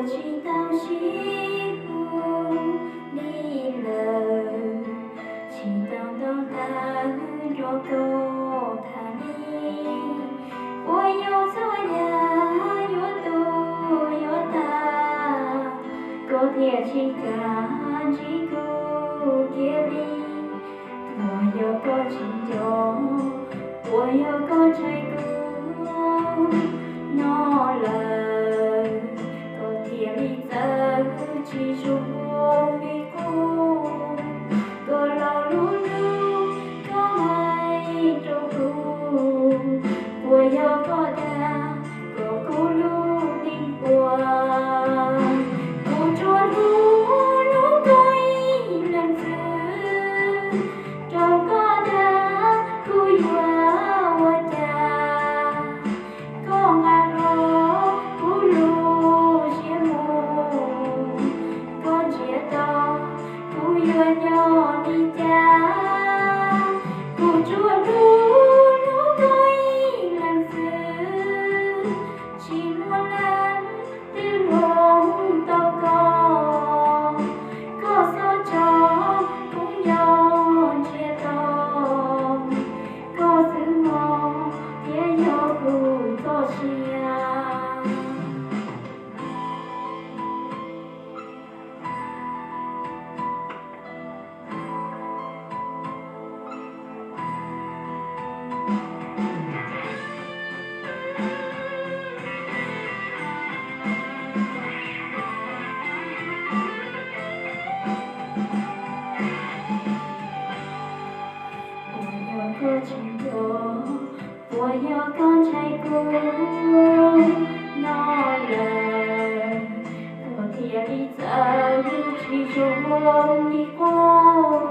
Tsis tau sib hlub li lawm, tsis tau ntaus ntawv nrog koj tham li. Puas yog txhua yam yuav tu yuav tas, koj thiaj tsis kam ntsib kuv kiag li? Puas yog koj tsis nco, puas yog koj ntshai kuv no lawm, koj thiaj li txawv tsis zoo li qub? Koj lo lub hlwb koj hais rau kuv, puas yog koj dag kom kuv lub neej puas? Kuv tsuas hlub hlub koj ib leeg xwb, rau koj dag kuv yuav ua cas? Koj nqa hlo kuv lub siab mus, koj nrhiav tau kuv yuav nyob li cas? Kuv tsuas hlub hlub koj ib leeg xwb, tsis muaj leej twg hloov tau koj. Koj xob tso kuv nyob ntsiag to, koj xwb no thiaj yog kuv txoj sia. Puas yog koj tsis nco, puas yog koj ntshai kuv no lawm, koj thiaj li txawv tsis zoo li qub?